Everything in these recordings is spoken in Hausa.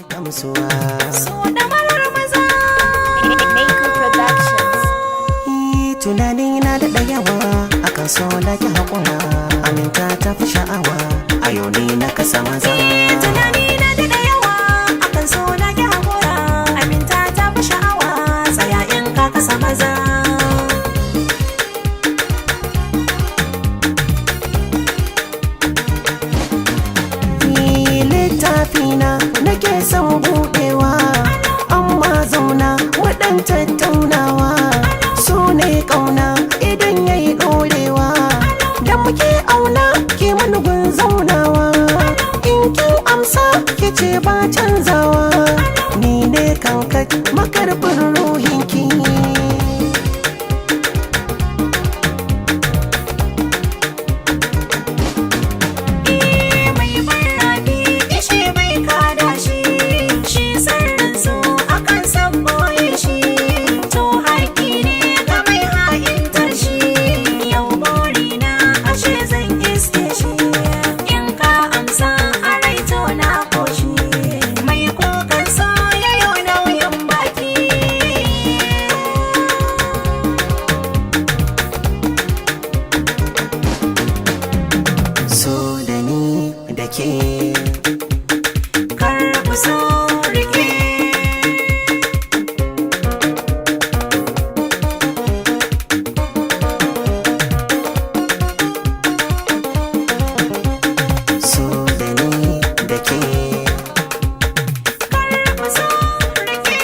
Gamsuwa. So ɗamarar maza. Maker Productions. Tunani na daɗa yawa akan so na ki haƙura, aminta ta fi sha'awa, a yau ni na kasa maza. Tunani na daɗa yawa akan so na ki haƙura, aminta ta fi sha'awa, tsaya in ka kasa maza. Littafina nake son buɗewa, amma zauna waɗan tattaunawa, so ne ƙauna idan yayi ɗorewa, da muke auna ke manugun zaunawa, in kin amsa ke ce ba canzawa, ni ne kankat makarbin ruhinki. Mai barrafi kishi bai kada shi, shi sirrin so akan san boye shi, to haƙƙi ne ga mai ha'intar shi, yau burina ashe zan iske shi, in ka amsa a rai to na koshi, mai kukan so yayo nauyin baki. So da ni da ke. Kar ku so rike. So da ni da ke. Kar ku so rike.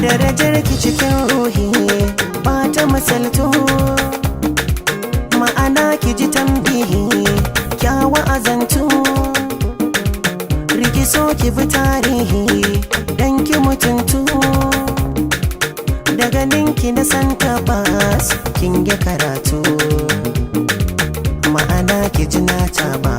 Darajar ki cikin ruhi ba ta misaltu, ma'ana ki ji tambihi kyawa azantu, rikiso ki bi tarihi dan ki mutuntu, daga ninki na san tabbas kin yi karatu, ma'ana ki ji na taba.